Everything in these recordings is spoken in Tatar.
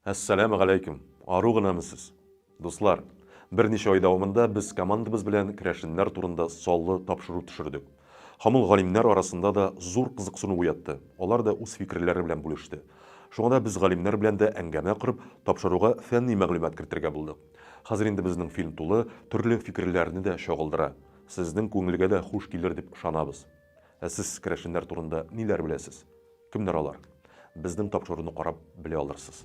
Әссәләмү галәйкүм! Ару гынамы сез? Дуслар, берничә ай дәвамында без командабыз белән керәшеннәр турында саллы тапшыру төшердек. Һәм ул галимнәр арасында да зур кызыксыну уятты, алар да үз фикерләре белән бүлеште. Шуңа да без галимнәр белән дә әңгәмә корып, тапшыруга фәнни мәгълүмат кертергә булдык. Хәзер инде безнең фильм тулы, төрле фикерләрне дә чагылдыра. Сезнең күңелгә дә хуш килер дип ышанабыз. Ә сез керәшеннәр турында ниләр беләсез? Кемнәр алар? Безнең тапшыруны карап белә алырсыз.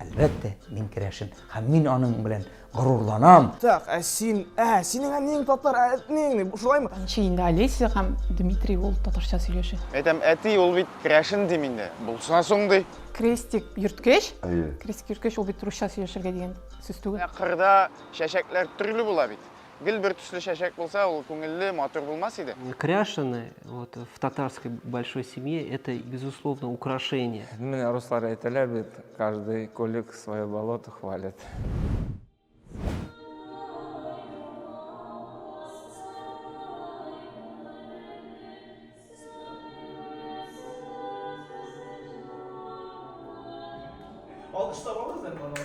Әлбәттә, мин керәшен һәм мин аның белән горурланам. Так, ә син, ә, синең әниең татар, ә әтиең, шулаймы? Ничек инде Олеся һәм Дмитрий ул татарча сөйләшә? Әйтәм, әти, ул бит керәшен дим инде. Булса соң, ди. Крестик йөрткеч? Әйе. Крестик йөрткеч ул бит русча сөйләшергә дигән сүз түгел. Ә кырда чәчәкләр төрле була бит. Гел бер төсле чәчәк булса, ул күңелле, матур булмас иде. Кряшены вот, в татарской большой семье это, безусловно, украшение. Менә руслар әйтәләр бит, каждый кулик свое болото хвалит. Алкышлап алыгыз әле моны.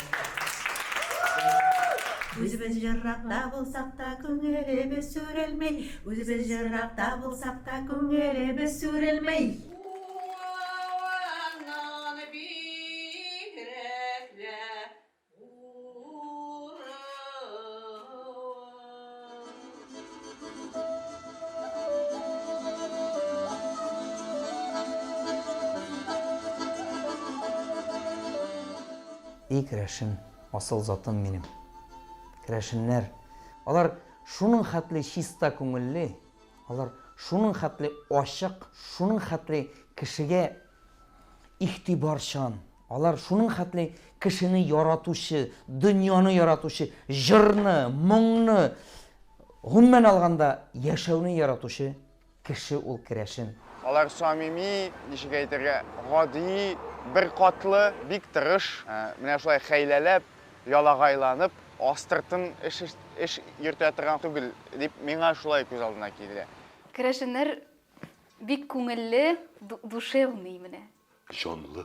Үзебез җыракта булсак та күңелебез сүрелми, Үзебез җыракта булсак та күңелебез сүрелми. Уңнан бигрәк лә И керәшен, асыл затым минем. Керәшеннәр, алар шуның хәтле чиста күңелле, алар шуның хәтле ачык, шуның хәтле кешегә игътибарчан, Алар шуның хәтле кешене яратучы, дөньяны яратучы, җырны, моңны, гомумән алганда, яшәүне яратучы кеше ул керәшен. Алар самими, ничек әйтергә, гади, беркатлы, бик тырыш, менә шулай хәйләләп, ялагайланып, астыртын эш эш йөртә торган түгел, дип миңа шулай күз алдына килә. Керәшеннәр бик күңелле, душевный менә. Җанлы.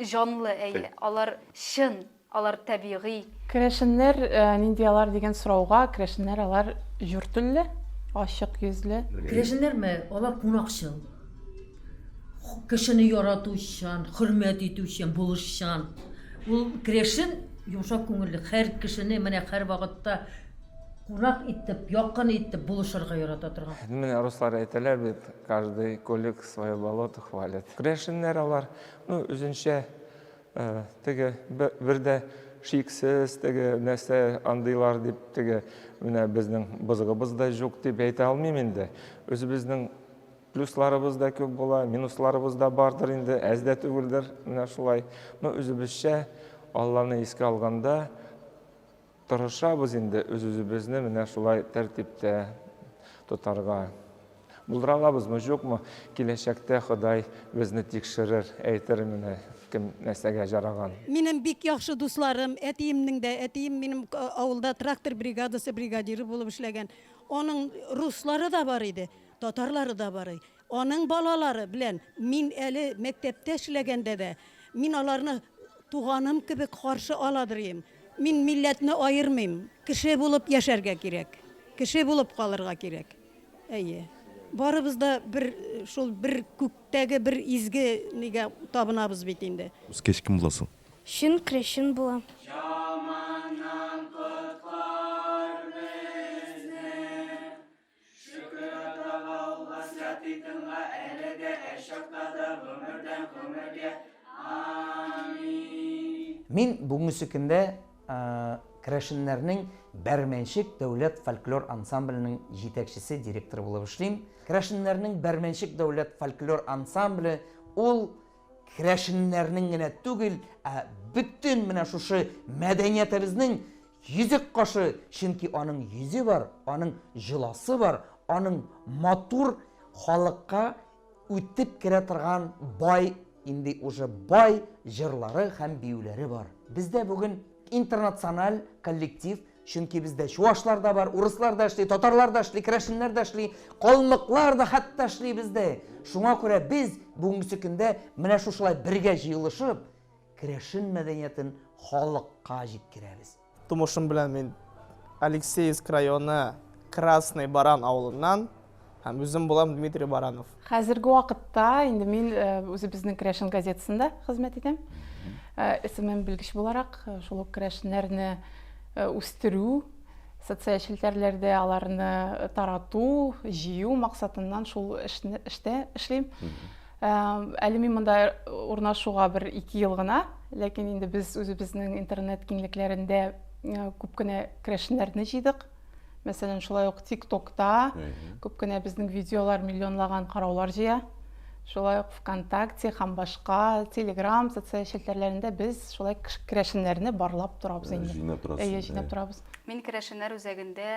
Җанлы, әйе. Алар чын, алар табигый. Керәшеннәр нинди алар дигән сорауга, керәшеннәр алар җор телле, ачык йөзле. Керәшеннәрме? Алар кунакчыл. Кешене яратучан, хөрмәт итүчән, булышчан. Ул керәшен йомшак күңелле, һәр кешене менә һәрвакытта кунак итеп, якын итеп булышырга ярата торган. Менә руслар әйтәләр бит, Каждый кулик свое болото хвалит. Керәшеннәр алар, ну, үзенчә теге бер дә шиксез теге нәрсә андыйлар дип теге менә безнең бозыгыбыз да җук дип әйтә алмыйм инде. Үзебезнең плюсларыбыз да күп була, минусларыбыз да бардыр инде, әз дә түгелдер, менә шулай. Но үзебезчә Алланы искә алганда Тырышабыз инде үз-үзебезне менә шулай тәртиптә тотарга. Булдыра алабызмы, юкмы, киләчәктә Ходай безне тикшерер, әйтер менә кем нәрсәгә җараган. Минем бик яхшы дусларым, әтиемнең дә, әтием минем авылда трактор бригадасы бригадиры булып эшләгән. Аның руслары да бар иде, татарлары да бар. Аның балалары белән мин әле мәктәптә эшләгәндә дә, мин аларны туганым кебек каршы аладыр ием. Мин милләтне аермыйм. Кеше булып яшәргә кирәк. Кеше булып калырга кирәк. Әйе. Барыбыз да бер шул бер күктәге бер изге нигә табынабыз бит инде. Үскәч кем буласың? Чын крәшен булам. Яманнан коткар безне. Шөкер Атага, Улга, Святый Тынга, әле дә, әр чакта да, гомердән гомергә. Амин. Мин бүгенгесе көндә керәшеннәрнең Бәрмәнчек дәүләт фольклор ансамбленең җитәкчесе, директоры булып эшлим. Керәшеннәрнең Бәрмәнчек дәүләт фольклор ансамбле ул керәшеннәрнең генә түгел, ә бөтен менә шушы мәдәниятебезнең Йөзек кашы, чөнки аның йөзе бар, аның җоласы бар, аның матур халыкка үтеп керә торган бай, инде уже бай җырлары һәм биюләре бар. Бездә бүген интернациональ коллектив, чөнки бездә чуашлар да бар, урыслар да эшли, татарлар да эшли, керәшеннәр дә эшли, калмыклар да хәтта эшли бездә. Шуңа күрә без бүгенгесе көндә менә шушылай бергә җыелышып, керәшен мәдәниятен халыкка җиткерәбез. Тумышым белән мин Алексеевск районы Красный Баран авылыннан һәм үзем булам Дмитрий Баранов. Хәзерге вакытта инде мин үзебезнең керәшен газетасында хезмәт итәм. SMM белгеч буларак, шул ук керәшеннәрне үстерү, социаль челтәрләрдә аларны тарату, җыю максатыннан шул эшне эштә эшлим. Әле мин монда урнашуга бер ике ел гына, ләкин инде без үзебезнең интернет киңлекләрендә күп кенә керәшеннәрне җыйдык. Мәсәлән, шулай ук ТикТокта күп кенә безнең видеолар миллионлаган караулар җыя. Шулай ук ВКонтакте һәм башка Телеграм социаль челтәрләрендә без шулай керәшеннәрне барлап торабыз инде. Җыйнап торасыз. Әйе, җыйнап торабыз. Мин керәшеннәр үзәгендә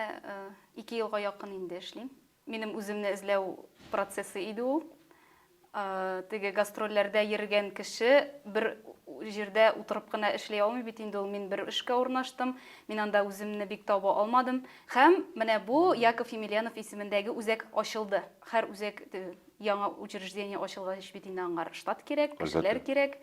ике елга якын инде эшлим. Минем үземне эзләү процессы иде ул. Теге гастрольләрдә йөргән кеше бер җирдә утырып кына эшли алмый бит инде ул. Мин бер эшкә урнаштым, мин анда үземне бик таба алмадым. Һәм менә бу Яков Емельянов исемендәге үзәк ачылды. Һәр үзәк, яңа учреждение ачылгач бит инде аңар штат кирәк, кешеләр кирәк.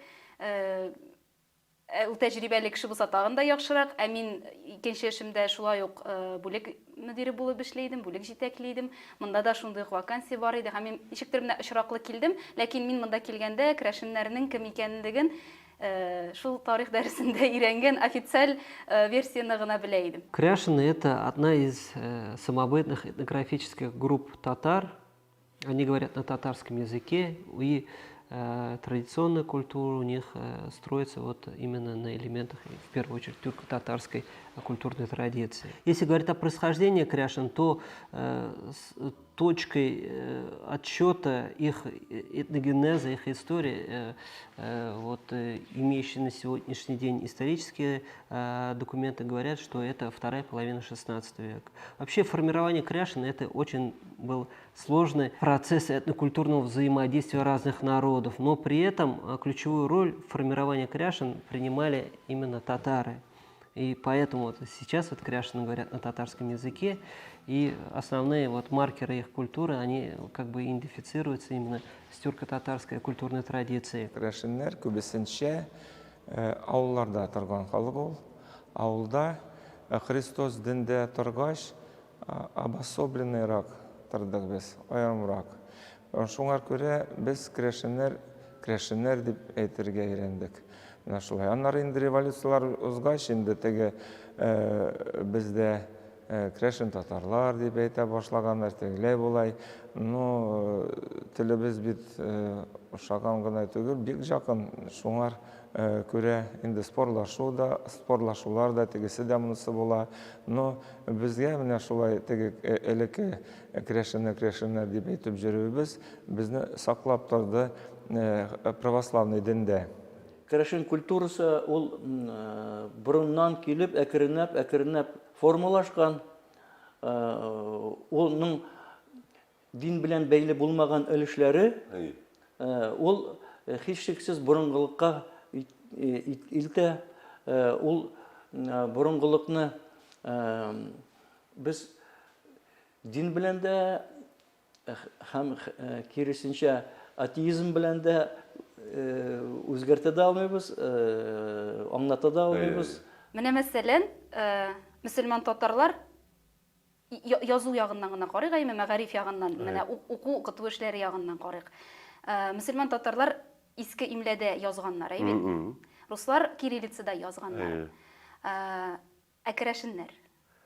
Ә ул тәҗрибәле кеше булса тагын да яхшырак. Ә мин икенче эшемдә шулай ук бүлек мөдире булып эшли идем, бүлек җитәкли идем. Монда да шундый ук вакансия бар иде һәм мин ничектер менә очраклы килдем. Ләкин мин монда килгәндә керәшеннәрнең кем икәнлеген шул тарих дәресендә өйрәнгән официаль версияне гына белә идем. Кряшены это одна из самобытных этнографических групп татар. Они говорят на татарском языке, и э, традиционная культура у них э, строится вот именно на элементах, в первую очередь, тюрко-татарской культурной традиции. Если говорить о происхождении кряшен, то э, с точкой э, отсчета их этногенеза, их истории, э, э, вот, э, имеющие на сегодняшний день исторические э, документы говорят, что это вторая половина XVI века. Вообще формирование кряшен это очень был сложный процесс этнокультурного взаимодействия разных народов, но при этом э, ключевую роль в формировании кряшен принимали именно татары. И поэтому вот сейчас вот кряшены говорят на татарском языке, и основные вот маркеры их культуры, они как бы идентифицируются именно с тюрко-татарской культурной традицией. Керәшеннәр күбесенчә э, авылларда торган халык ул. Авылда э, Христос диндә торгач, обособленныйрак тордык без, аерымрак. Шуңар күрә без керәшеннәр, керәшеннәр дип әйтергә өйрәндек. Менә шулай. Аннары инде революцияләр узгач, инде теге бездә керәшен татарлар дип әйтә башлаганнар, тегеләй болай. Но телебез бит ошаган гына түгел, бик якын. Шуңар күрә инде спорлашу да, спорлашулар да, тегесе дә монысы була. Но безгә менә шулай теге элекке керәшеннәр, керәшеннәр дип әйтеп йөрүебез безне саклап торды православный диндә. Керәшен культурасы ул борыннан килеп, әкренләп, әкренләп формалашкан. Улның Дин белән бәйле булмаган өлешләре, ул һичшиксез борынгылыкка илтә. Ул борынгылыкны без дин белән дә һәм киресенчә атеизм белән дә үзгәртә дә алмыйбыз, аңлата да алмыйбыз. Менә мәсәлән, мөселман татарлар Язу ягыннан гына карыйк, әйеме, мәгариф ягыннан, менә уку, укыту эшләре ягыннан карыйк. Мөселман татарлар иске имләдә язганнар, әйе бит? Руслар кириллицада язганнар. Ә керәшеннәр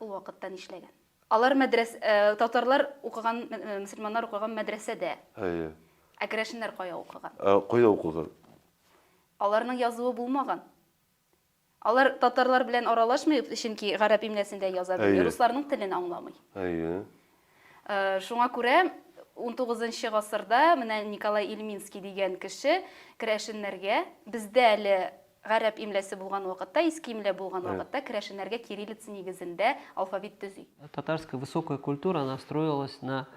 ул вакытта нишләгән? Алар мәдрәс, татарлар укыган, мөселманнар укыган мәдрәсәдә. Әйе. Ә керәшеннәр кая укыган? Кайда укыган? Аларның язуы булмаган. Алар татарлар белән аралашмый, чөнки гарәп имләсендә яза белми, русларның телен аңламый. Әйе. Шуңа күрә унтугызынчы гасырда менә Николай Ильминский дигән кеше керәшеннәргә, бездә әле гарәп имләсе булган вакытта, иске имлә булган вакытта, керәшеннәргә кириллица нигезендә алфавит төзи. Татарская высокая культура, она строилась на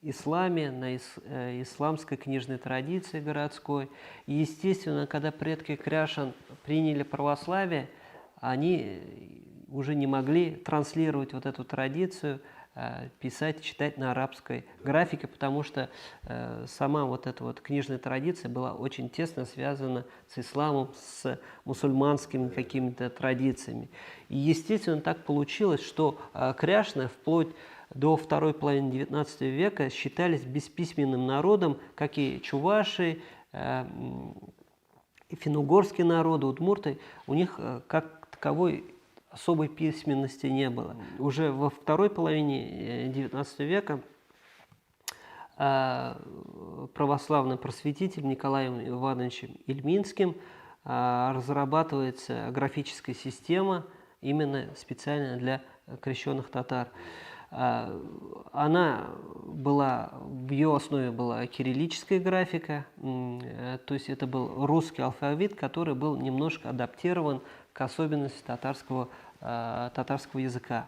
исламе, на э, исламской книжной традиции городской. И, естественно, когда предки кряшен приняли православие, они э, уже не могли транслировать вот эту традицию писать, читать на арабской графике, потому что сама вот эта вот книжная традиция была очень тесно связана с исламом, с мусульманскими какими-то традициями. И, естественно, так получилось, что кряшны вплоть до второй половины XIX века считались бесписьменным народом, как и чуваши, финно-угорские народы, удмурты, у них как таковой особой письменности не было. Уже во второй половине XIX века православным просветителем Николаем Ивановичем Ильминским разрабатывается графическая система именно специально для крещенных татар. Она была, в ее основе была кириллическая графика, то есть это был русский алфавит, который был немножко адаптирован к особенности татарского, татарского языка.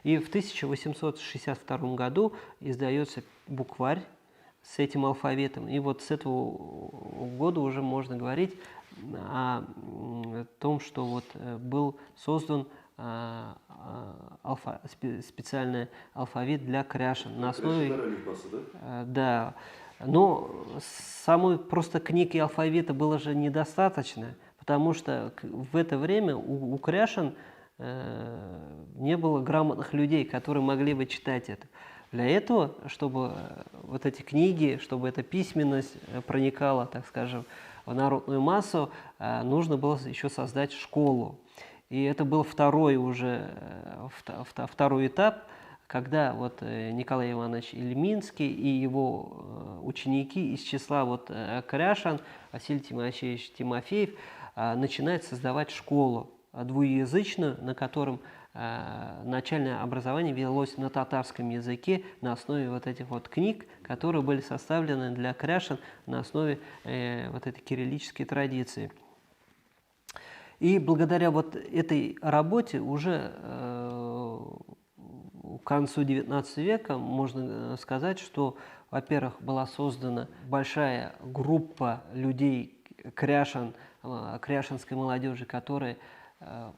И в 1862 году издается букварь с этим алфавитом. И вот с этого года уже можно говорить о том, что вот был создан алфа, специальный алфавит для кряшен. На основе... Да? Да. Но самой просто книги алфавита было же недостаточно, потому что в это время у, у кряшен не было грамотных людей, которые могли бы читать это. Для этого, чтобы вот эти книги, чтобы эта письменность проникала, так скажем, в народную массу, нужно было еще создать школу. И это был второй уже, второй этап, когда вот Николай Иванович Ильминский и его ученики из числа вот кряшан, Василий Тимофеевич Тимофеев, начинают создавать школу двуязычную, на котором начальное образование велось на татарском языке на основе вот этих вот книг, которые были составлены для кряшен на основе вот этой кириллической традиции. И благодаря вот этой работе уже к концу XIX века можно сказать, что, во-первых, была создана большая группа людей, кряшен, кряшенской молодежи, которая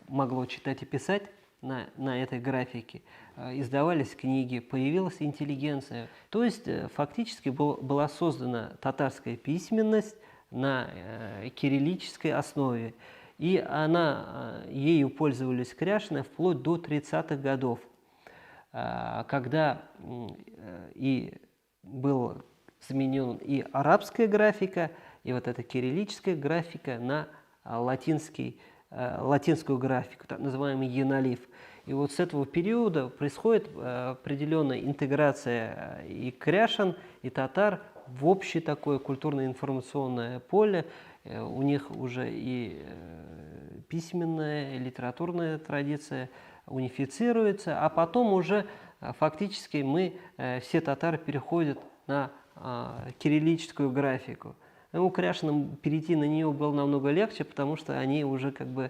могла читать и писать на, на этой графике. Издавались книги, появилась интеллигенция. То есть фактически был, была создана татарская письменность на кириллической основе. И она, ею пользовались кряшны вплоть до 30-х годов, когда и был заменен и арабская графика, и вот эта кириллическая графика на латинский, латинскую графику, так называемый еналив. И вот с этого периода происходит определенная интеграция и кряшен, и татар в общее такое культурно-информационное поле. У них уже и письменная, и литературная традиция унифицируется, а потом уже фактически мы, все татары, переходят на кириллическую графику. Ну, кряшенам перейти на нее было намного легче, потому что они уже как бы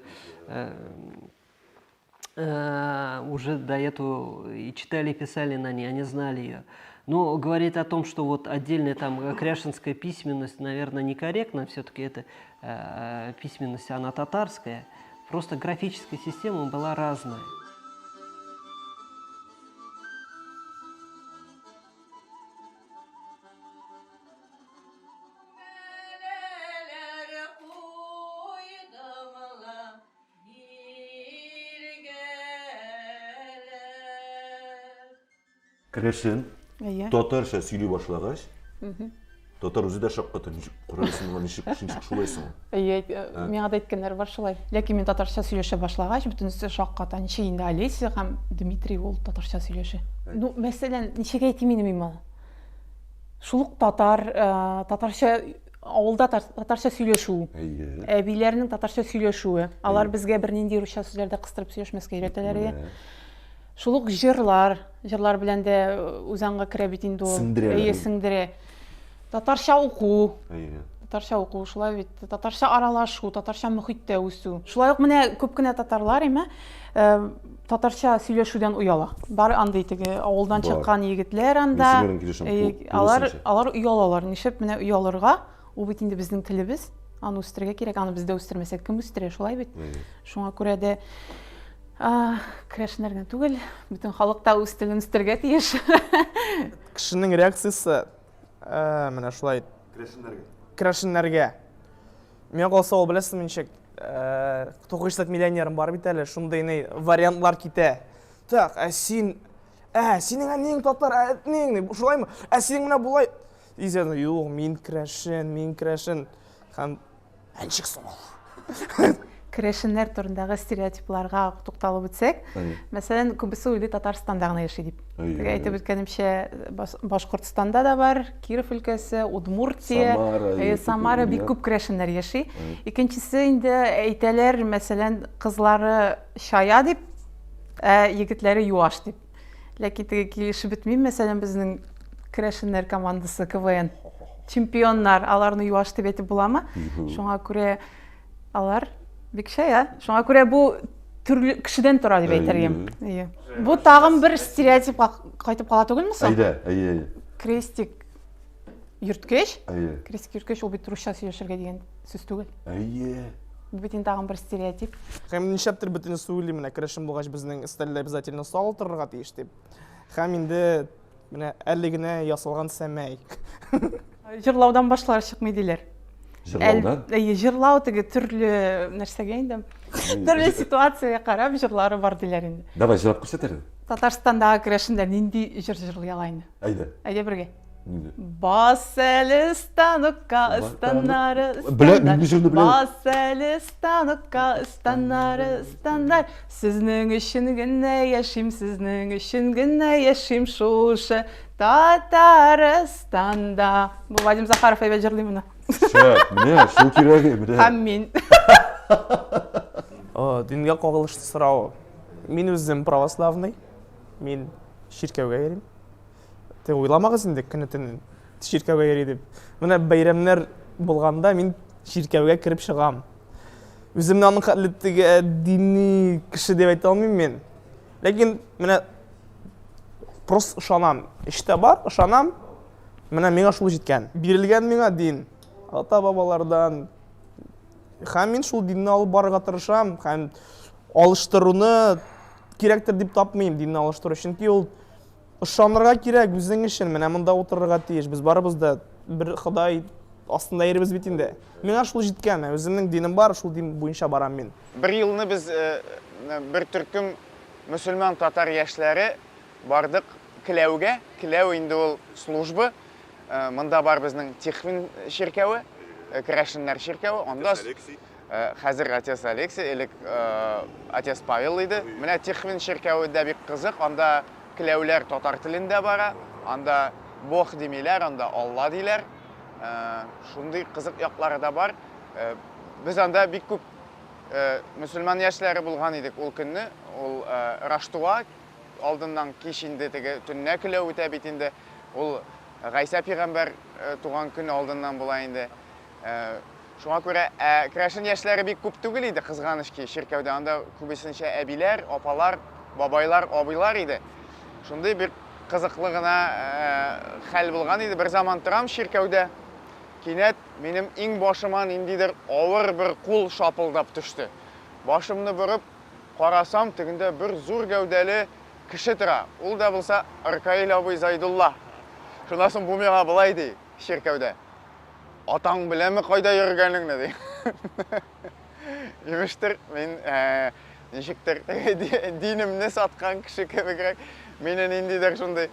уже до этого и читали, и писали на ней, они знали ее. Но говорит о том, что вот отдельная там кряшенская письменность, наверное, некорректно. Все-таки эта э, письменность, она татарская. Просто графическая система была разная. Керәшен Әйе. татарча сөйли башлагач, татар үзе дә шакката, ничек карарсың моңа, ничек, ничек шулай соң? Әйе, миңа да әйткәннәр бар шулай. Ләкин мин татарча сөйләшә башлагач, бөтенесе шакката. Ничек инде Олеся һәм Дмитрий ул татарча сөйләшә? Ну, мәсәлән, ничек әйтим инде мин моны? Шул ук татар, татарча авылда татарча сөйләшү. Әйе. Әбиләрнең татарча сөйләшүе. Алар безгә бернинди русча сүзләр дә кыстырып сөйләшмәскә өйрәтәләр иде. Шул ук җырлар, җырлар белән дә үз аңга керә бит инде ул. Сеңдерә. Әйе, сеңдерә. Татарча уку. Әйе. Татарча уку, шулай бит. Татарча аралашу, татарча мөхиттә үсү. Шулай ук менә күп кенә татарлар име, татарча сөйләшүдән ояла. Бар андый теге авылдан чыккан егетләр анда. Алар алар оялалар. Нишләп менә оялырга? Ул бит инде безнең телебез. Аны үстерергә кирәк. Аны бездә үстермәсәк, кем үстерә, шулай бит? Шуңа күрә дә. Керәшеннәр генә түгел, бөтен халык та үз телен үстерергә тиеш. Кешенең реакциясе менә шулай. Керәшеннәргә. Керәшеннәргә. Миңа калса, ул беләсеңме ничек, 9 стать миллионером бар бит әле, шундый ни вариантлар китә. Так, ә син, ә, синең әниең татар, ә әтиең ни, шулаймы? Ә синең менә болай. Изән, юк, мин керәшен, мин керәшен. Һәм ә ничек соң ул? Керәшеннәр турындагы стереотипларга тукталып үтсәк, мәсәлән, күбесе уйлый Татарстанда гына яши дип. Теге әйтеп үткәнемчә, Башкортстанда да бар, Киров өлкәсе, Удмуртия, Самара, бик күп керәшеннәр яши. Икенчесе инде әйтәләр, мәсәлән, кызлары чая дип, ә егетләре юаш дип. Ләкин теге килешеп бетмим, мәсәлән, безнең керәшеннәр командасы КВН чемпионнар, аларны юаш дип әйтеп буламы? Шуңа күрә алар бик чая. Шуңа күрә бу төрле кешедән тора дип әйтер идем. Әйе. Бу тагын бер стереотипка кайтып кала түгелме соң? Әйдә, әйе, әйе. Крестик йөрткеч. Әйе. Крестик йөрткеч ул бит русча сөйләшергә дигән сүз түгел. Әйе. Бу бит инде тагын бер стереотип. Һәм нишләптер бөтенесе уйлый, менә керәшен булгач безнең өстәлдә обязательно сал торырга тиеш дип. Һәм инде менә әле генә ясалган сәмәй. Җырлаудан башлары чыкмый диләр. Җырлаудан? Әйе, җырлау теге төрле нәрсәгә инде. Төрле ситуациягә карап җырлары бар диләр инде. Давай җырлап күрсәт әле. Татарстандагы керәшеннәр нинди җыр җырлый ала инде? Әйдә. Әйдә бергә. Нинди? Бас әле станокка, станнары, Белә, мин бу җырны беләм. Бас әле станокка, станнары, станнар. Сезнең өчен генә яшим, сезнең өчен генә яшим шушы Татарстанда. Бу Вадим Захаров әйбәт җырлый моны. Шәп, менә шул кирәге, менә. Һәм мин. Дингә кагылышлы сорау. Мин үзем православный. Мин чиркәүгә йөрим. Те уйламагыз инде көне-төнен чиркәүгә йөри дип. Менә бәйрәмнәр булганда мин чиркәүгә кереп чыгам. Үземне аның хәтле теге э, дини кеше дип әйтә алмыйм мин. Ләкин менә просто ышанам. Эштә бар, ышанам. Менә миңа шул җиткән. Бирелгән миңа дин. Ата-бабалардан. Һәм мин шул динне алып барырга тырышам. Һәм алыштыруны кирәктер дип тапмыйм динне алыштыру. Чөнки ул Ышанырга кирәк үзең өчен, менә монда утырырга тиеш. Без барыбыз да бер Ходай астында йөрибез бит инде. Миңа шул җиткән, үземнең динем бар, шул дин буенча барам мин. Бер елны без бер төркем мөселман татар яшьләре бардык Келәүгә. Келәү инде ул служба. Монда бар безнең Тихвин чиркәве, керәшеннәр чиркәве. Анда Хәзер отец Алексий, элек отец Павел иде. Менә Тихвин чиркәве дә бик кызык. Анда келәүләр татар телендә бара. Анда Бог димиләр, анда Алла диләр. Шундый кызык яклары да бар. Без анда бик күп мөселман яшьләре булган идек ул көнне. Ул Раштуа алдыннан кич инде теге төннә келәү үтә бит инде. Ул Гайсә пигамбәр туган көн алдыннан була инде. Шуңа күрә, ә керәшен яшьләре бик күп түгел иде, кызганыч ки, чиркәүдә. Анда күбесенчә әбиләр, апалар, бабайлар, абыйлар иде. Шундый бер кызыклы гына хәл булган иде. Бер заман торам чиркәүдә, кинәт минем иң башыма ниндидер авыр бер кул шапылдап төште. Башымны борып карасам, тегендә бер зур гәүдәле кеше тора. Ул да булса Ркаил абый Зайдулла. Шуннан соң бу миңа болай ди чиркәүдә. Атаң беләме кайда йөргәнеңне, ди. Имештер, мин э, ничектер динемне саткан кеше кебегрәк, мине ниндидер шундый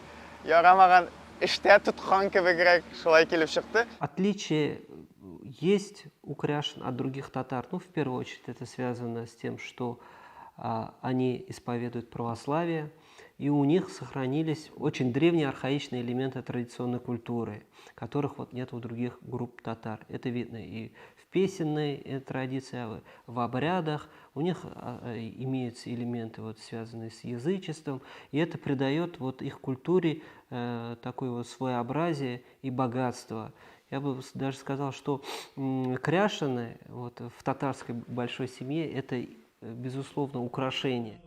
ярамаган эштә тоткан кебегрәк шулай килеп чыкты. Отличие есть у кряшен от других татар. Ну, в первую очередь, это связано с тем, что а, они исповедуют православие, и у них сохранились очень древние архаичные элементы традиционной культуры, которых вот нет у других групп татар. Это видно и в песенной э, традиции, а в обрядах. У них а, э, имеются элементы, вот, связанные с язычеством, и это придает вот их культуре э, такое вот своеобразие и богатство. Я бы даже сказал, что кряшены вот, в татарской большой семье – это, э, безусловно, украшение.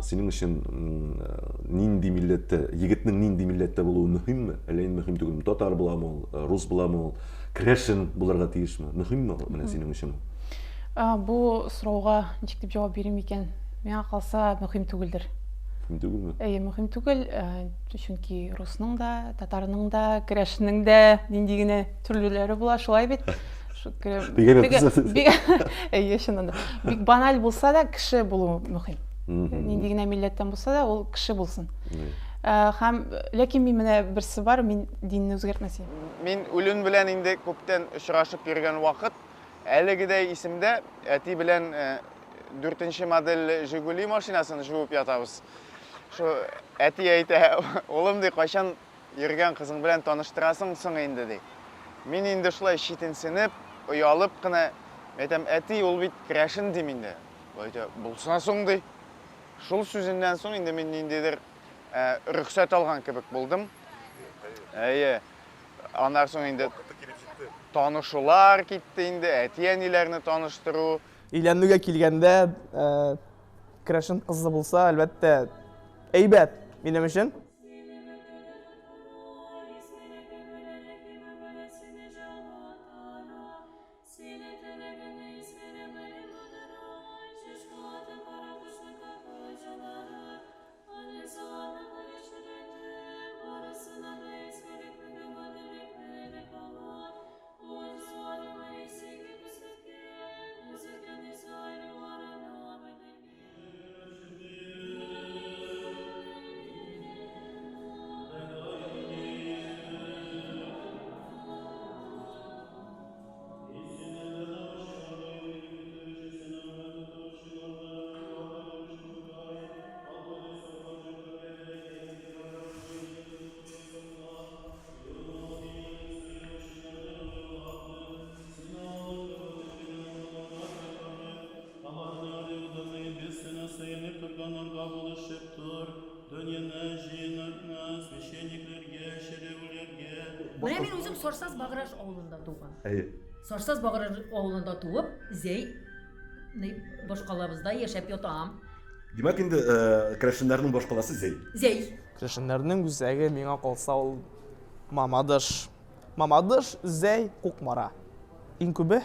Синең өчен нинди милләттә, егетнең нинди милләттә булуы мөһимме, әллә инде мөһим түгелме? Татар буламы ул, рус буламы ул, керәшен булырга тиешме? Мөһимме ул менә синең өчен? Бу сорауга ничек дип җавап бирим икән? Миңа калса, мөһим түгелдер. Мөһим түгелме? Әйе, мөһим түгел, чөнки русның да, татарның да, керәшеннең дә нинди генә төрлеләре була, шулай бит? Әйе, чыннан да. Бик баналь булса да, кеше булу мөһим. Нинди генә милләттән булса да, ул кеше булсын. Һәм ләкин мин менә берсе бар, мин динне үзгәртмәс идем. Мин үлем белән инде күптән очрашып йөргән вакыт, әлегедәй исемдә, әти белән дүртенче модельле Жигули машинасын жуып ятабыз. Шул әти әйтә, улым ди, кайчан Йөргән кызың белән таныштырасың соң инде, ди. Мин инде шулай читенсенеп, оялып кына әйтәм, әти, ул бит керәшен, дим инде. Ул әйтә, булса соң, ди. Шул сүзеннән соң инде мин ниндидер рөхсәт алган кебек булдым. Әйе. Аннан соң инде танышулар китте инде, әти-әниләрне таныштыру. Өйләнүгә килгәндә, керәшен кызы булса, әлбәттә, әйбәт минем өчен. Менә мин үзем Сарсаз Баграж авылында туган. Әйе. Сарсаз Баграж авылында туып, Зәй башкалабызда яшәп ятам. Димәк инде, э, керәшеннәрнең башкаласы Зәй. Зәй. Керәшеннәрнең үзәге миңа калса ул Мамадыш. Мамадыш, Зәй, Кукмара. Иң күбе,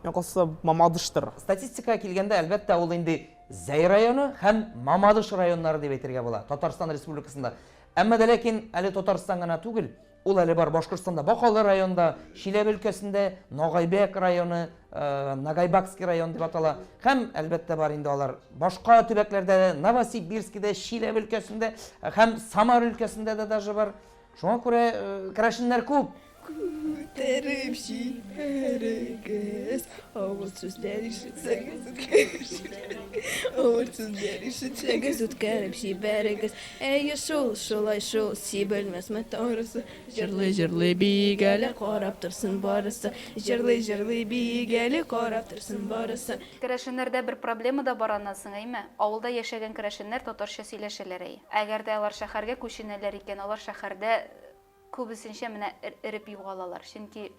миңа калса, Мамадыштыр. Статистикага килгәндә, әлбәттә, ул инде Зәй районы һәм Мамадыш районнары дип әйтергә була, Татарстан Республикасында. Әмма дә ләкин әле Татарстан гына түгел, ул әле бар Башкортстанда Бакалы районында, Чиләбе өлкәсендә Ногайбәк районы, Нагайбакский район дип атала. Һәм, әлбәттә, бар инде алар башка төбәкләрдә дә, Новосибирскида, Чиләбе өлкәсендә һәм Самар өлкәсендә дә даже бар. Шуңа күрә керәшеннәр күп. Күтәреп җибәрегез, авыр сүзләр ишетсәгез, үткәреп җибәрегез. Авыр сүзләр ишетсәгез, үткәреп җибәрегез. Әйе шул, шулай шул, сибелмәсме тарысы. Җырлый-җырлый биик әле, карап торсын барысы. Җырлый-җырлый биик әле, карап торсын барысы. Керәшеннәрдә бер проблема да бар аннан соң, әйме? Авылда яшәгән керәшеннәр татарча сөйләшәләр, әйе. Әгәр дә алар шәһәргә күченәләр икән, алар шәһәрдә күбесенчә менә эреп югалалар. Чөнки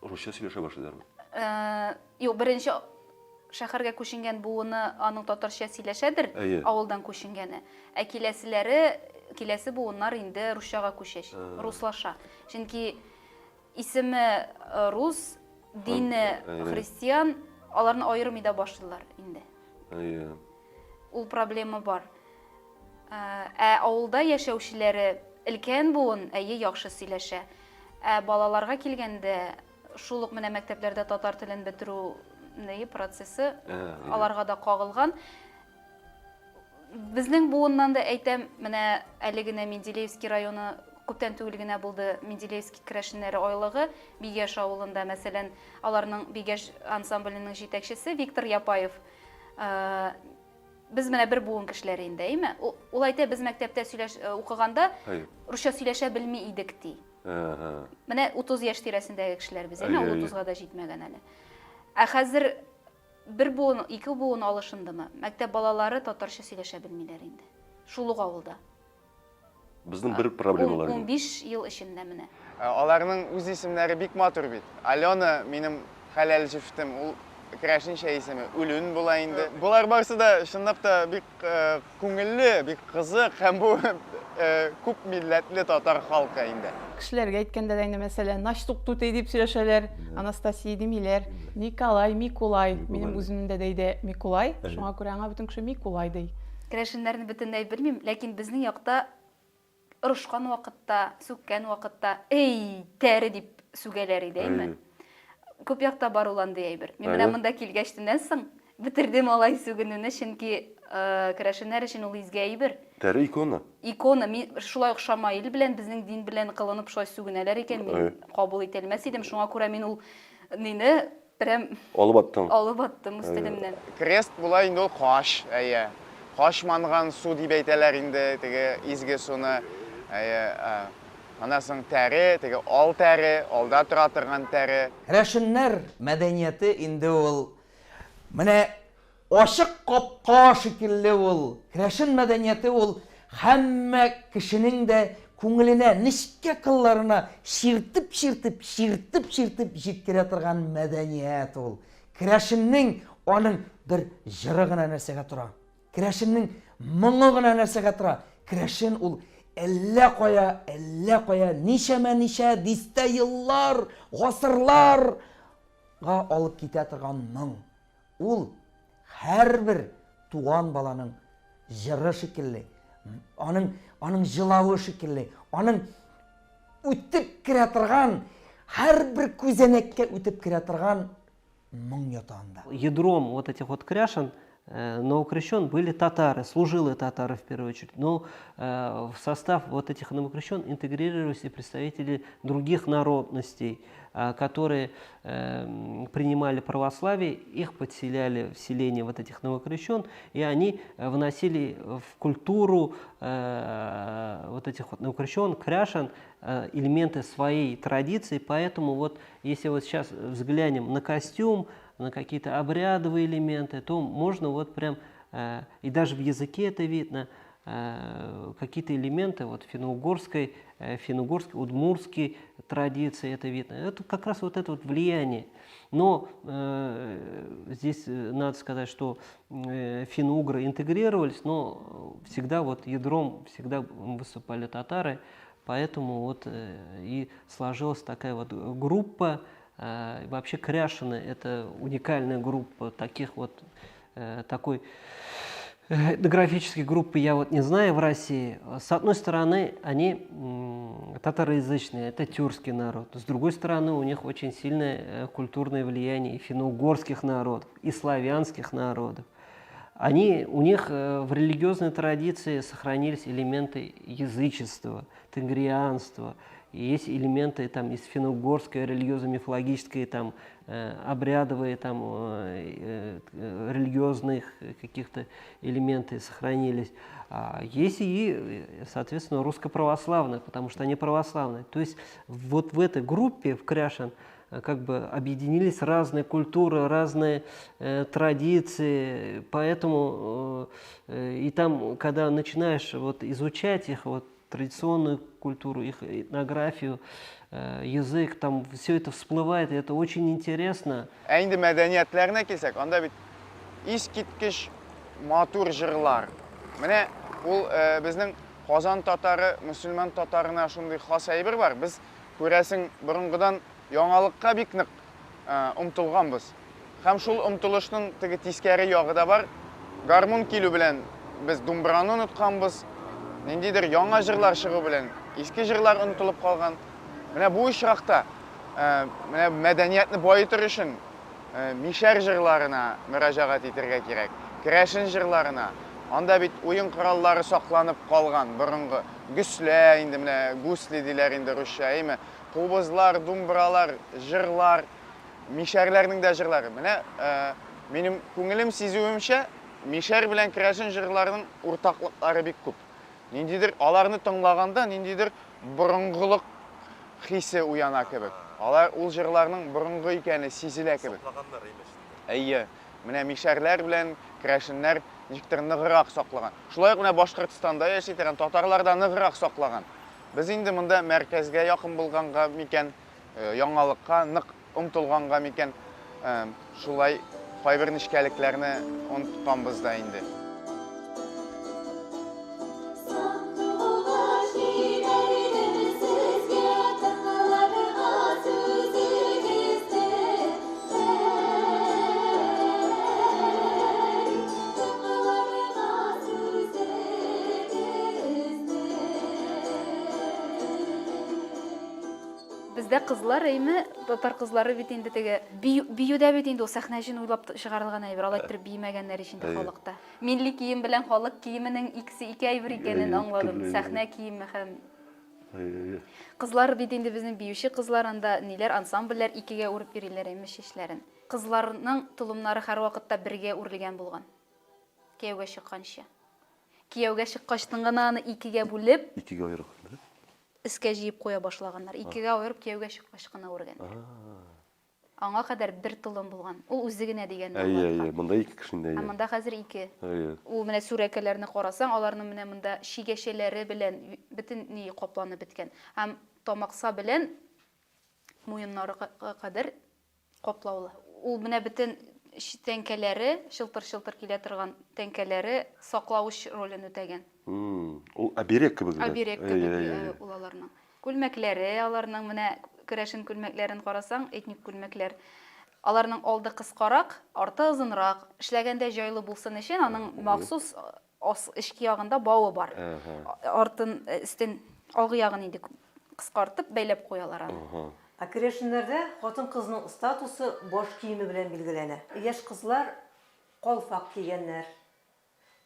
Русча сөйләшә башлыйлармы? Юк, беренче шәһәргә күченгән буыны аның татарча сөйләшәдер, авылдан күченгәне. Ә киләселәре, киләсе буыннар инде русчага күчә, руслаша. Чөнки исеме рус, дине христиан, аларны аермый да башлыйлар инде. Әйе. Ул проблема бар. Ә авылда яшәүчеләре өлкән буын, әйе, яхшы сөйләшә. Ә балаларга килгәндә, шул ук менә мәктәпләрдә татар телен бетерү процессы аларга да кагылган. Безнең буыннан да әйтәм, менә әле генә Менделеевский районы күптән түгел генә булды Менделеевский керәшеннәре айлыгы Бигәш авылында, мәсәлән, аларның Бигәш ансамбленең җитәкчесе Виктор Япаев Без менә бер буын кешеләре инде, әйме? Ул әйтә, без мәктәптә сөйләш э, укыганда русча сөйләшә белми идек, ди. Менә 30 яшь тирәсендәге кешеләр без, әйме? Ул 30-га да җитмәгән әле. Ә хәзер бер буын, ике буын алышындымы? Мәктәп балалары татарча сөйләшә белмиләр инде. Шул ук авылда. Безнең бер проблемалар. 15 ел эчендә менә. Аларның үз исемнәре бик матур бит. Алена минем хәләл җефтем, ул. керәшенчә исеме Үлүн була инде. Болар барысы да чынлап та бик күңелле, бик кызык һәм бу күп милләтле татар халкы инде. Кешеләргә әйткәндә дә инде, мәсәлән, Начтук түтей дип сөйләшәләр, Анастасия димиләр. Николай, Микулай. Минем үземнең дәдәй дә Микулай, шуңа күрә аңа бөтен кеше Микулай ди. Керәшеннәрне бөтенләй белмим, ләкин безнең якта Орышкан вакытта, сүккән вакытта, Эй, тәре! дип сүгәләр иде, әйме? Күп якта бар ул андый әйбер. Мин менә монда килгәчтеннән соң бетердем алай сүгенүне, чөнки керәшеннәр өчен ул изге әйбер. Тәре икона. Икона. Мин шулай ук шамаил белән, безнең дин белән кылынып шулай сүгенәләр икән, мин кабул итә алмас идем. Шуңа күрә мин ул нине Прям Алып аттың. Алып аттым үз телемнән. Крест була инде ул кач, әйе. Кач манган су дип әйтәләр инде теге изге суны. Әйе. Аннан соң тәре, теге ал тәре, алда тора торган тәре. Керәшеннәр мәдәнияте инде ул менә Ачык капка шикелле ул. Керәшен мәдәнияте ул һәммә кешенең дә күңеленә, нечкә кылларына чиртеп-чиртеп, чиртеп-чиртеп җиткерә торган мәдәният ул. Керәшеннең аның бер җыры гына нәрсәгә тора. Керәшеннең моңы гына нәрсәгә тора. Керәшен ул әллә кая, әллә кая, ничәмә-ничә дистә еллар, гасырларга алып китә торган моң. Ул һәрбер туган баланың җыры шикелле, аның, аның җылавы шикелле, аның үтеп керә торган, һәрбер күзәнәккә үтеп керә торган моң ята анда. Ядром вот этих вот кряшен э, новокрещен были татары, служилые татары в первую очередь. Но э, в состав вот этих новокрещен интегрировались и представители других народностей. А, которые эм, принимали православие, их подселяли в селение вот этих новокрещен, и они э, вносили в культуру э, вот этих вот новокрещен, кряшен, э, элементы своей традиции, поэтому вот если вот сейчас взглянем на костюм, на какие-то обрядовые элементы, то можно вот прям, и даже в языке это видно, какие-то элементы вот финно-угорской, финно-угорской, удмуртской традиции, это видно. Это как раз вот это вот влияние. Но э, здесь надо сказать, что э, финно-угры интегрировались, но всегда вот ядром всегда выступали татары, поэтому вот э, и сложилась такая вот группа. Э, вообще кряшины – это уникальная группа таких вот, э, такой этнографической группы я вот не знаю в России. С одной стороны, они татароязычные, это тюркский народ. С другой стороны, у них очень сильное э, культурное влияние и финно-угорских народов, и славянских народов. Они, у них э, в религиозной традиции сохранились элементы язычества, тенгрианства, есть элементы там из финно-угорской религиозно-мифологической, там, э, обрядовые, там, э, э, религиозных каких-то элементы сохранились. А есть и, соответственно, русско-православные, потому что они православные. То есть вот в этой группе, в Кряшен, как бы объединились разные культуры, разные э, традиции, поэтому э, и там, когда начинаешь вот изучать их, вот традиционную культуру, их этнографию, э, язык, там все это всплывает, и это очень интересно. Ә инде мәдәниятләренә килсәк, анда бит искиткеч матур җырлар. Менә ул э, безнең Казан татары, мөселман татарына шундый хас әйбер бар. Без, күрәсең, борынгыдан яңалыкка бик нык омтылганбыз. Һәм шул омтылышның теге тискәре ягы да бар. Гармун килү белән без думбраны онытканбыз. Ниндидер яңа җырлар чыгу белән иске җырлар онытылып калган. Менә бу очракта менә мәдәниятне баетыр өчен мишәр җырларына мөрәҗәгать итәргә кирәк. Керәшен җырларына. Анда бит уен кораллары сакланып калган, борынгы. Гөслә инде менә гусли диләр инде русча, әйме? Кубызлар, думбралар, җырлар, мишәрләрнең дә җырлары. Менә минем күңелем сизүемчә, мишәр белән керәшен җырларының уртаклыклары бик күп. Ниндидер аларны тыңлаганда ниндидер борынгылык хисе уяна кебек. Алар ул җырларның борынгы икәне сизелә кебек. Саклаганнар имеш инде. Әйе. Менә мишәрләр белән керәшеннәр ничектер ныграк саклаган. Шулай ук менә Башкортстанда яши торган татарлар да ныграк саклаган. Без инде монда мәркәзгә якын булганга микән, яңалыкка нык омтылганга микән? Шулай кайбер нечкәлекләрне онытканбыз да инде. Бездә кызлар әйме, татар кызлары бит инде теге бию, биюдә бит инде ул сәхнә өчен уйлап чыгарылган әйбер, алай иттереп биемәгәннәр ич инде халыкта. Милли кием белән халык киеменең икесе ике әйбер икәнен аңладым. Сәхнә киеме һәм Кызлар бит инде безнең биюче кызлар анда ниләр ансамбльләр икегә үреп йөриләр әйме чәчләрен. Кызларның толымнары һәрвакытта бергә үрелгән булган. Кияүгә чыкканчы. Кияүгә чыккачтын гына аны икегә бүлеп, Икегә аерган, да? Өскә җыеп куя башлаганнар. Икегә аерып кияүгә чыккач кына үргәннәр. Аңа кадәр бер толым булган. Ул үзе генә дигәнне Әйе, аңлаткан. әйе, монда ике кеше инде, Ә әйе. монда хәзер ике. Әйе. Ул менә сүрәкәләрне карасаң, аларның менә монда чигәчәләре белән бөтен ние капланып беткән. Һәм тамакса белән муеннары кадәр Каплаулы. Ул менә бөтен тәңкәләре, чылтыр-чылтыр килә торган тәңкәләре саклавыч ролен үтәгән. Ул оберег кебек. Оберег кебек ул аларның. Күлмәкләре аларның, менә керәшен күлмәкләрен карасаң, этник күлмәкләр. Аларның алды кыскарак, арты озынрак. Эшләгәндә җайлы булсын өчен аның махсус Ас, эчке ягында бавы бар. Артын, өстен, алгы ягын инде кыскартып, бәйләп куялар аны. Ә керәшеннәрдә хатын-кызның статусы баш киеме белән билгеләнә. Яшь кызлар калфак кигәннәр.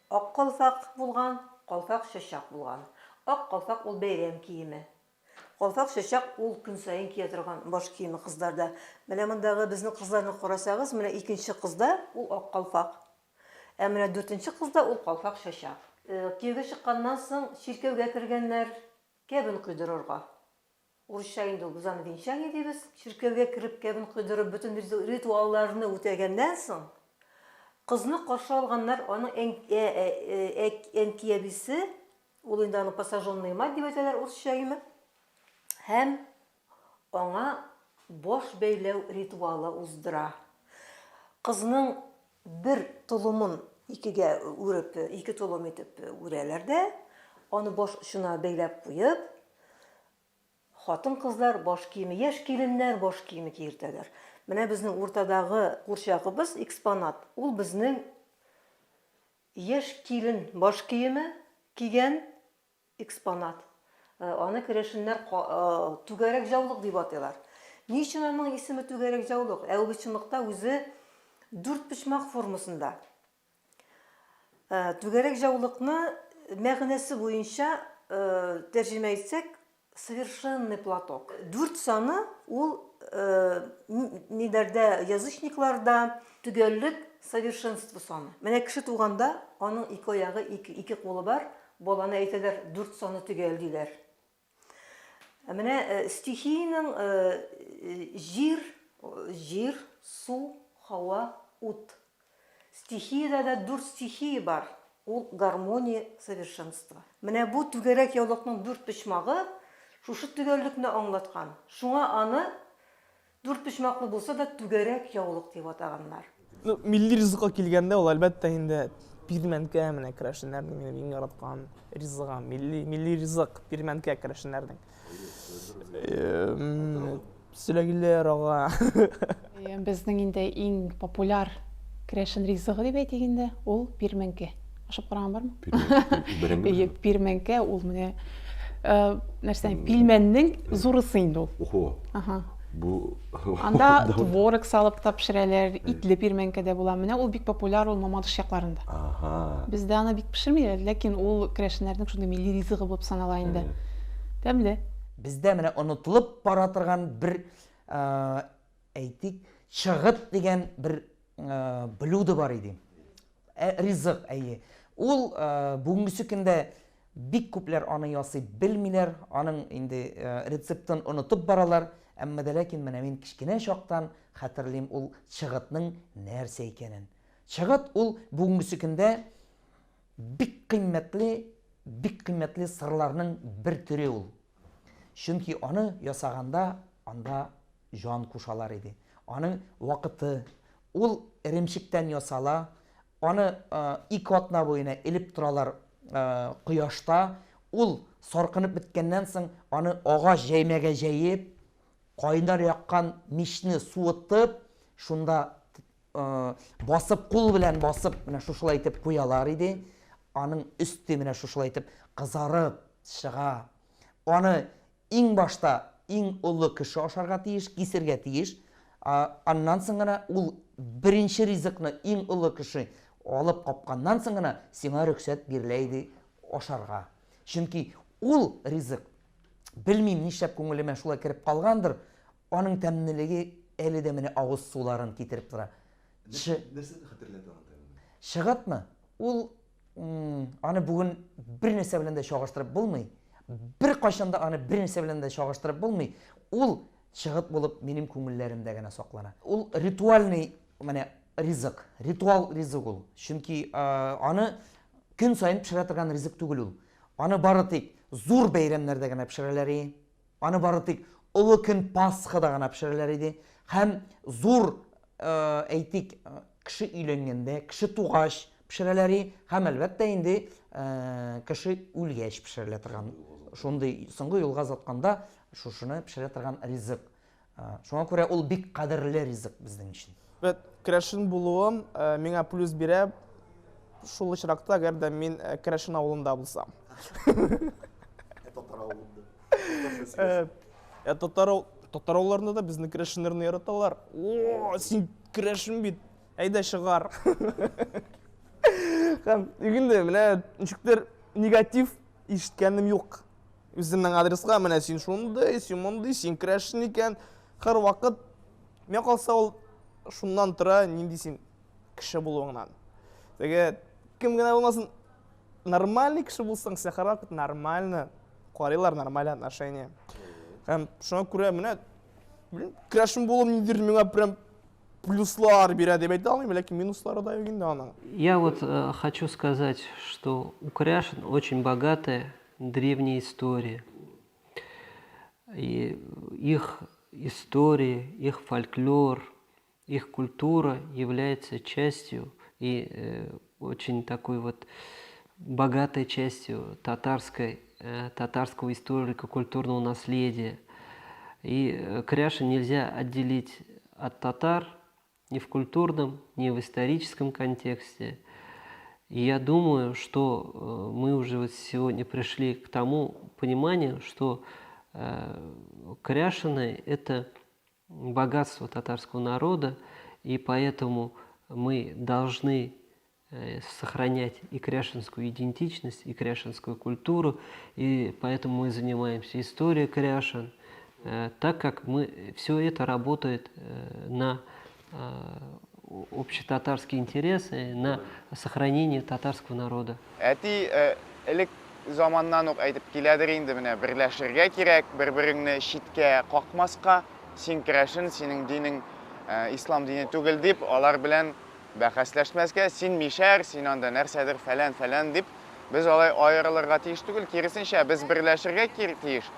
Ак калфак булган, калфак чачак булган. Ак калфак ул бәйрәм киеме. Калфак чачак ул көн саен кия торган баш киеме кызларда. Менә мондагы безнең кызларны карасагыз, менә икенче кызда ул ак калфак. Ә менә дүртенче кызда ул калфак чачак. Кияүгә чыкканнан соң чиркәүгә кергәннәр, кәбен койдырырга. Урысча инде ул, без аны венчание дибез. Чиркәүгә кереп кәбен койдырып, бөтен ритуалларны үтәгәннән соң, кызны каршы алганнар, аның әнки-әбисе, ул инде аны посаженная мать дип әйтәләр урысча, әйеме? Һәм аңа баш бәйләү ритуалы уздыра. Кызның бер толымын икегә үреп, ике толым итеп үрәләр дә, аны баш очына бәйләп куеп, хатын-кызлар баш киеме, яшь киленнәр баш киеме киертәләр. Менә безнең уртадагы курчагыбыз, экспонат, ул безнең яшь килен баш киеме кигән Экспонат. Аны керәшеннәр түгәрәк җаулык дип атыйлар. Ни өчен аның исеме түгәрәк җаулык? Ә ул бит чынлыкта үзе дүртпочмак формасында. Түгәрәк җаулыкны мәгънәсе буенча тәрҗемә итсәк, совершенный платок. Дүрт саны ул ниләрдә, язычникларда төгәллек, совершенство саны. Менә кеше туганда аның ике аягы, ике, ике кулы бар, баланы әйтәләр, дүрт саны төгәл диләр. Ә менә стихиянең җир, җир, су, һава, ут. Стихиядә дә дүрт стихия бар, ул гармония, совершенство. Менә бу түгәрәк яулыкның дүрт почмагы шушы төгәллекне аңлаткан. Шуңа аны дүрт почмаклы булса да түгәрәк яулык дип атаганнар. Ну, милли ризыкка килгәндә, ул әлбәттә инде пирмәнкә, менә керәшеннәрнең минем иң яраткан ризыгы, милли, милли ризык, пирмәнкә керәшеннәрнең. Сөйләгиләр ага. Безнең инде иң популяр керәшен ризыгы дип әйтик инде, ул пирмәнкә. Ашап караган бармы? Пирмәнкә. Пирмәнкә ул менә нәрсә, пилмәннең зурысы инде ул. Охо. Ага. Бу Анда творог салып та пешерәләр, итле пирмәнкә дә була. Менә ул бик популяр ул Мамадыш якларында. Ага. Бездә аны бик пешермиләр, ләкин ул керәшеннәрнең шундый милли ризыгы булып санала инде. Тәмле. Бездә менә онытылып бара торган бер, әйтик, чыгыт дигән бер блюдо бар иде. Ә, ризык, әйе. Ул бүгенгесе көндә бик күпләр аны ясый белмиләр, аның инде рецептын онытып баралар. Әмма дә ләкин менә мин кечкенә чактан хәтерлим ул чыгытның нәрсә икәнен. Чыгыт ул бүгенгесе көндә Бик кыйммәтле, бик кыйммәтле сырларның бер төре ул. Чөнки аны ясаганда анда җан кушалар иде. Аның вакыты. Ул эремчектән ясала. Аны ике атна буена элеп торалар кояшта. Ул саркынып беткәннән соң, аны агач җәймәгә җәеп, кайнар яккан мичне суытып, шунда басып, кул белән басып, менә шушылай итеп куялар иде. Аның өсте менә шушылай итеп кызарып чыга. Аны Иң башта иң олы кеше ашарга тиеш, кисергә тиеш. Аннан соң гына ул беренче ризыкны иң олы кеше алып капканнан соң гына сиңа рөхсәт бирелә иде ашарга. Чөнки ул ризык, белмим, нишләп күңелемә шулай кереп калгандыр, аның тәмлелеге әле дә менә авыз суларын китереп тора. Нәрсәне хәтерләтә аның тәме? Чыгытмы? Ул Аны бүген бер нәрсә белән дә чагыштырып булмый. Беркайчан да аны бер нәрсә белән дә чагыштырып булмый. Ул чыгыт булып минем күңелләремдә генә саклана. Ул ритуальный менә ризык, ритуал ризык ул. Чөнки аны көн саен пешерә торган ризык түгел ул. Аны бары тик зур бәйрәмнәрдә генә пешерәләр. Аны бары тик Олы көн Пасхада гына пешерәләр иде. Һәм зур, әйтик, кеше өйләнгәндә, кеше тугач пешерәләр иде. Һәм, әлбәттә инде, кеше үлгәч пешерелә торган, шундый соңгы юлга озатканда шушыны пешерә торган ризык. Шуңа күрә ул бик кадерле ризык безнең өчен. Вәт, керәшен булуым миңа плюс бирә шул очракта, әгәр дә мин керәшен авылында булсам. Ә татар авылында? Ә татар татар авылларында да безне керәшеннәрне яраталар. О, син керәшен бит, әйдә чыгар. Һәм инде менә ничектер негатив ишеткәнем юк. Үземнең адреска менә син шундый, син мондый, син керәшен икән. Һәрвакыт миңа калса ул шуннан тора, нинди син кеше булуыңнан. Теге кем генә булмасын, нормальный кеше булсаң, сиңа һәрвакыт нормально карыйлар, нормальный отношение. Һәм шуңа күрә менә белмим, керәшен булу ниндидер миңа прям плюслар бирә дип әйтә алмыйм, ләкин минуслары да юк инде аның. Я вот э, хочу сказать, что у кряшен очень богатая древняя история. И их история, их фольклор, их культура является частью и э, очень такой вот богатой частью татарской, э, татарского историко-культурного наследия. И э, кряши нельзя отделить от татар ни в культурном, ни в историческом контексте. И я думаю, что э, мы уже вот сегодня пришли к тому пониманию, что э, кряшины – это богатство татарского народа, и поэтому мы должны э, сохранять и кряшинскую идентичность, и кряшинскую культуру, и поэтому мы занимаемся историей кряшин, так как мы, все это работает на общетатарские интересы, на сохранение татарского народа. Әти элек заманнан ук әйтеп киләдер инде, менә берләшергә кирәк, бер-береңне читкә какмаска, син керәшен, синең динең ислам дине түгел дип, алар белән бәхәсләшмәскә, син мишәр, син анда нәрсәдер фәлән-фәлән дип, без алай аерылырга тиеш түгел, киресенчә, без берләшергә тиеш.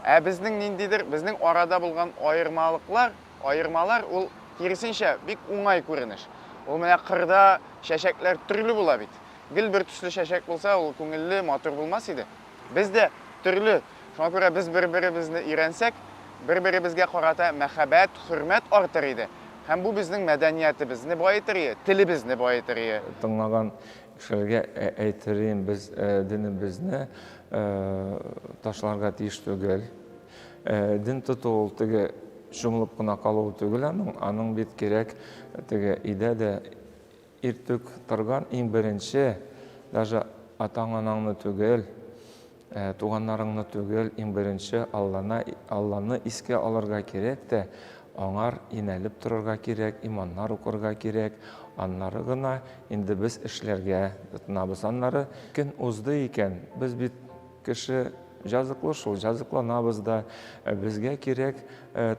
Ә безнең ниндидер, безнең арада булган аермалыклар, Аермалар ул, киресенчә, бик уңай күренеш. Ул менә кырда чәчәкләр төрле була бит. Гел бер төсле чәчәк булса, ул күңелле, матур булмас иде. Без дә төрле. Шуңа күрә без бер-беребезне өйрәнсәк, бер-беребезгә карата мәхәббәт, хөрмәт артыр иде. Һәм бу безнең мәдәниятебезне баетыр ие, телебезне баетыр ие. Тыңлаган кешеләргә әйтер идем, без денебезне ташларга тиеш түгел. Дин тоту ул теге чумылып кына калу түгел аның, аның бит кирәк теге өйдә дә иртүк торган иң беренче, даже атаң-анаңны түгел, туганнарыңны түгел, иң беренче Аллана, Алланы искә алырга кирәк тә, аңар инәлеп торырга кирәк, иманнар укырга кирәк, аннары гына инде без эшләргә тотынабыз. Аннары көн узды икән, без бит Кеше җазыклы шул, җазыкланабыз да. Безгә кирәк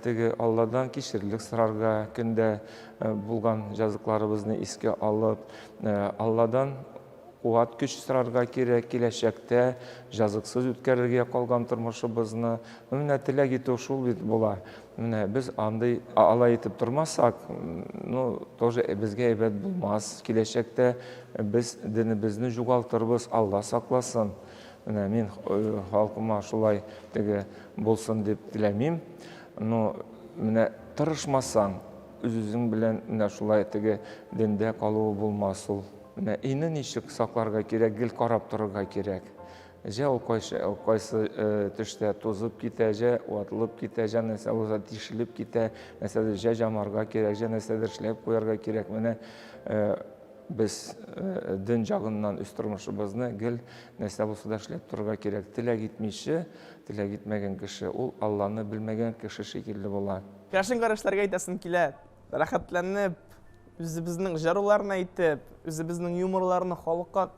теге Алладан кичерлек сорарга, көндә булган җазыкларыбызны искә алып, Алладан куәт, көч сорарга кирәк, киләчәктә җазыксыз үткәрергә калган тормышыбызны. Ну, менә теләк итү шул бит була. Менә без андый алай итеп тормасак, ну, тоже безгә әйбәт булмас. Киләчәктә без денебезне югалтырбыз, Алла сакласын. Менә мин халкыма шулай теге булсын дип теләмим. Но менә тырышмасаң, үз-үзең белән менә шулай теге дендә калуы булмас ул. Менә өйне ничек сакларга кирәк, гел карап торырга кирәк. Җә ул кайсы, кайсы төштә тузып китә, җә ватылып китә, җә нәрсә булса тишелеп китә, нәрсәдер җә җамарга кирәк, җә нәрсәдер эшләп куярга кирәк. Менә без дин җагыннан үз тормышыбызны гел нәрсә булса да эшләп торырга кирәк. Теләк итмичә, теләк итмәгән кеше, ул Алланы белмәгән кеше шикелле була. Керәшен карашларга әйтәсем килә, рәхәтләнеп, үзебезнең җыруларны әйтеп, үзебезнең юморларны халыкка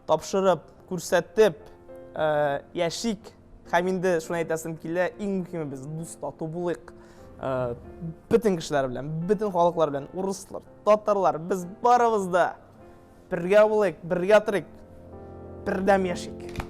тапшырып, күрсәтеп яшик. Һәм инде шуны әйтәсем килә, иң мөһиме без дус тату булыйк. Бөтен кешеләр белән, бөтен халыклар белән, урыслар, татарлар, без барыбыз да бергә булыйк, бергә торыйк, бердәм яшик.